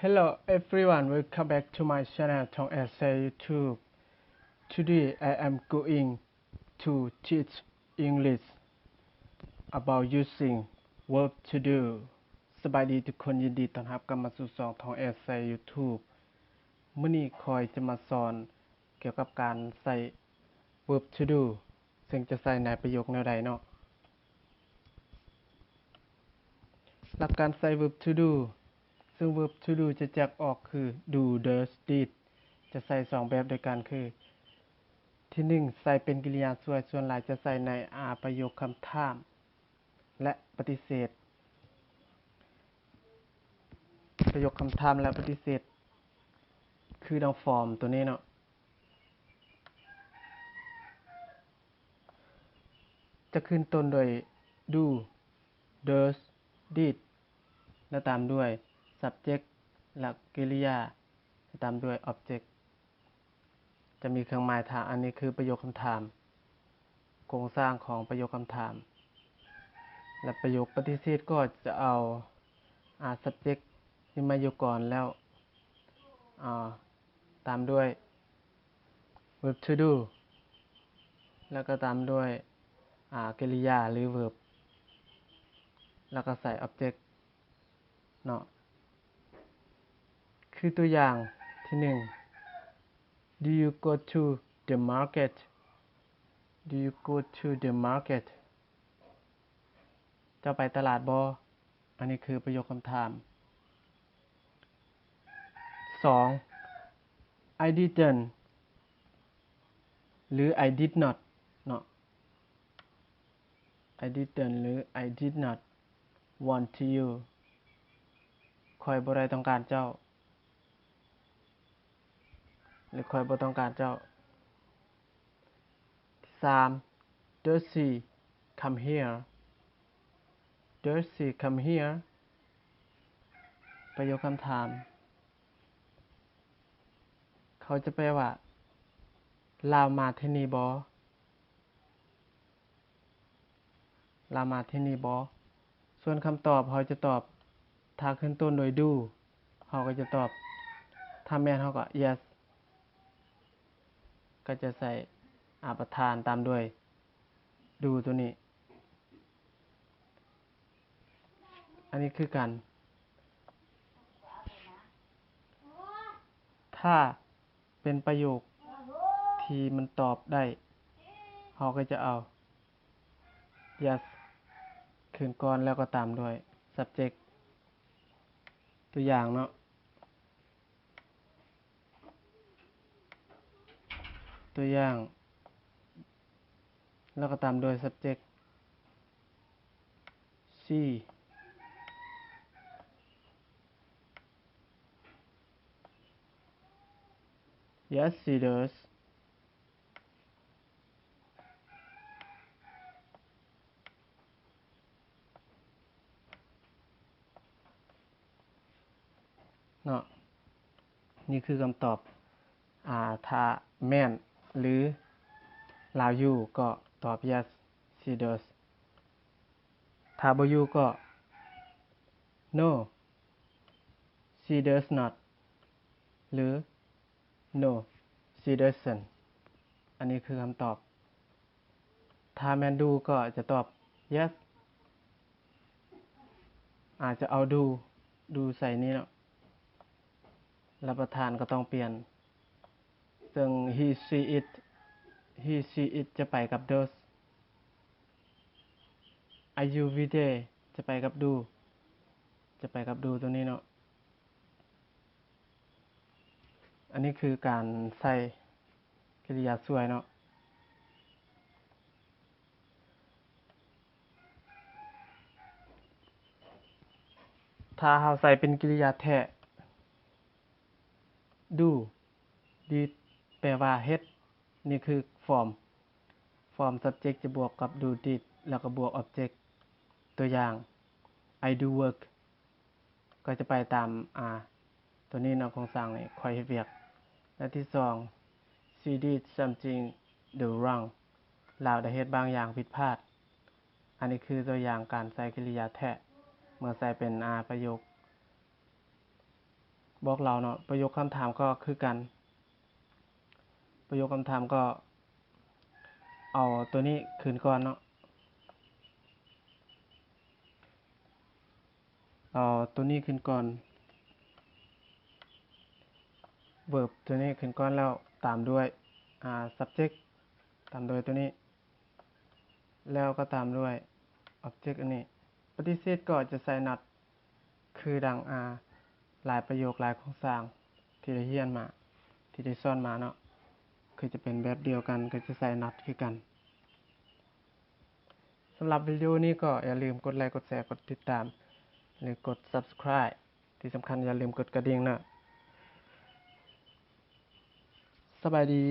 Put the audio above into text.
Hello everyone, welcome back to my channel Tong Essay YouTube. Today I am going to teach English about using verb to do. ສະບາຍດີທຸກຄົນ, ຍິນດີຕ້ອນຮັບກັບມາສູ່ຊ່ອງ Tong Essay YouTube. ມື້ນີ້ຂ້ອຍຈະມາສອນກ່ຽວກັບການໃຊ້ verb to do ເຊິ່ງຈະໃຊ້ໃນປະໂຫຍກແນວໃດເນາະ. ຫຼັກການໃຊ້ verb to do ເຊິ່ງ verb to do ຈະແຈກອອກຄື do, does, did ຈະໃຊ້ສອງແບບດ້ວຍກັນຄື ທີໜຶ່ງ ໃຊ້ເປັນກິລິຍາຊ່ວຍ, ສ່ວນຫຼາຍຈະໃຊ້ໃນ ອາ ປະໂຫຍກຄຳຖາມ ແລະ ປະຕິເສດ. ປະໂຫຍກຄຳຖາມ ແລະ ປະຕິເສດ ຄືດັ່ງຟອມໂຕນີ້ເນາະ. ຈະຂຶ້ນຕົ້ນດ້ວຍ do, does, did ແລະ ຕາມດ້ວຍ subject ແລະ ກິລິຍາ ແລະ ຕາມດ້ວຍ object. ຈະມີເຄື່ອງໝາຍຖາມ. ອັນນີ້ຄືປະໂຫຍກຄຳຖາມ, ໂຄງສ້າງຂອງປະໂຫຍກຄຳຖາມ ແລະ ປະໂຫຍກປະຕິເສດກໍຈະເອົາ ອາ subject ທີ່ມາຢູ່ກ່ອນ ແລ້ວ ອາ ຕາມດ້ວຍ verb to do ແລ້ວກໍຕາມດ້ວຍ ອາ ກິລິຍາ ຫຼື verb ແລ້ວກໍໃສ່ object ເນາະ. ຄືຕົວຢ່າງທີໜຶ່ງ Do you go to the market? Do you go to the market? ເຈົ້າໄປຕະຫຼາດບໍ່? ອັນນີ້ຄືປະໂຫຍກຄຳຖາມ. ສອງ I didn't ຫຼື I did not ເນາະ. I didn't ຫຼື I did not want you. ຂ້ອຍບໍ່ໄດ້ຕ້ອງການເຈົ້າ ຫຼື ຂ້ອຍບໍ່ຕ້ອງການເຈົ້າ. ສາມ Does she come here? Does she come here? ປະໂຫຍກຄຳຖາມ ເຂົາຈະແປວ່າ ລາວມາທີ່ນີ້ບໍ່? ລາວມາທີ່ນີ້ບໍ່? ສ່ວນຄຳຕອບເຮົາຈະຕອບ ຖ້າຂຶ້ນຕົ້ນດ້ວຍ do ເຮົາກໍຈະຕອບ ຖ້າແມ່ນເຮົາກໍ yes ກໍຈະໃສ່ ອາ ປະທານຕາມດ້ວຍ do ໂຕນີ້. ອັນນີ້ຄືກັນ ຖ້າເປັນປະໂຫຍກທີ່ມັນຕອບໄດ້ ເຮົາກໍຈະເອົາ yes ຂຶ້ນກ່ອນ ແລ້ວກໍຕາມດ້ວຍ subject. ຕົວຢ່າງເນາະ ຕົວຢ່າງ ແລ້ວກໍຕາມດ້ວຍ subject she. Yes, she does. ເນາະ ນີ້ຄືຄຳຕອບ ອາ ຖ້າແມ່ນ ຫຼື ລາວຢູ່ ກໍຕອບ yes, she does. ຖ້າບໍ່ຢູ່ ກໍ no, she does not ຫຼື no, she doesn't. ອັນນີ້ຄືຄຳຕອບ. ຖ້າແມ່ນ do ກໍຈະຕອບ yes. ອາດຈະເອົາ do, do ໃສ່ນີ້ເນາະ ແລ້ວປະທານກໍຕ້ອງປ່ຽນ. ເຊິ່ງ he, she, it, he, she, it ຈະໄປກັບ does. Are you, we, they ຈະໄປກັບ do, ຈະໄປກັບ do ຕົວນີ້ເນາະ. ອັນນີ້ຄືການໃຊ້ກິລິຍາຊ່ວຍເນາະ. ຖ້າເຮົາໃສ່ເປັນກິລິຍາແທ້ do, did ແປວ່າເຮັດ. ນີ້ຄືຟອມ, ຟອມ subject ຈະບວກກັບ do, did ແລ້ວກໍບວກ object. ຕົວຢ່າງ I do work ກໍຈະໄປຕາມ R ຕົວນີ້ເນາະ, ໂຄງສ້າງນີ້ ຂ້ອຍເຮັດວຽກ. ແລະ ທີສອງ She did something do wrong. ລາວໄດ້ເຮັດບາງຢ່າງຜິດພາດ. ອັນນີ້ຄືຕົວຢ່າງການໃຊ້ກິລິຍາແທ້ ເມື່ອໃຊ້ເປັນ R ປະໂຫຍກ. ບອກເລົ່າເນາະ. ປະໂຫຍກຄຳຖາມກໍຄືກັນ, ປະໂຫຍກຄຳຖາມກໍເອົາຕົວນີ້ຂຶ້ນກ່ອນເນາະ, ເອົາຕົວນີ້ຂຶ້ນກ່ອນ, verb ຕົວນີ້ຂຶ້ນກ່ອນ ແລ້ວຕາມດ້ວຍ ອ່າ subject ຕາມດ້ວຍຕົວນີ້ ແລ້ວກໍຕາມດ້ວຍ object ອັນນີ້. ປະຕິເສດກໍຈະໃສ່ not ຄືດັ່ງ ອ່າ ຫຼາຍປະໂຫຍກ ຫຼາຍໂຄງສ້າງທີ່ໄດ້ຮຽນມາ ທີ່ໄດ້ສອນມາເນາະ, ຄືຈະເປັນແບບດຽວກັນ ກໍຈະໃສ່ not ຄືກັນ. ສຳລັບວິດີໂອນີ້ກໍຢ່າລືມກົດໄລ ກົດແຊ ກົດຕິດຕາມ ຫຼື ກົດ subscribe. ທີ່ສຳຄັນຢ່າລືມກົດກະດິ່ງເນາະ. ສະບາຍດີ.